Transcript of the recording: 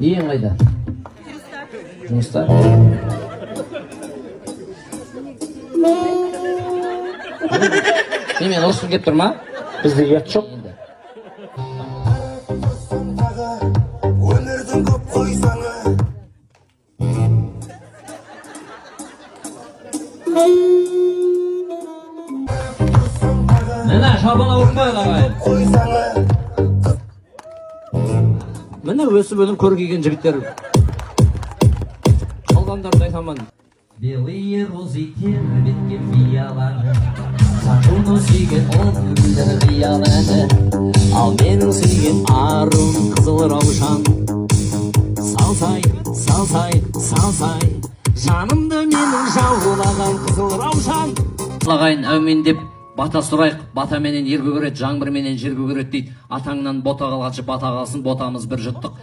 Иең қайда? Жұмыста. Немен ұрысқың келіп тұр ма? Бізде ұят жоқ. Енді. Өмірдің көп қой заңы. Міне, шабана ұрынбайық, ағайын. Қой заңы. Міне, өсіп өніп көркейген жігіттер. Қалғандарды айтамын. Белые розы тербеткен қияланы, Сағыну сүйген ол гүлдер қиял әні. Ал менің сүйген арым қызыл раушан. Салсай, салсай, салсай, жанымды менің жаулаған қызыл раушан. Ағайын, әумин деп бата сұрайық. Батаменен ер көгереді, жаңбырменен жер көгереді дейді. Атаңнан бота қалғанша бата қалсын, ботамыз бір жұттық.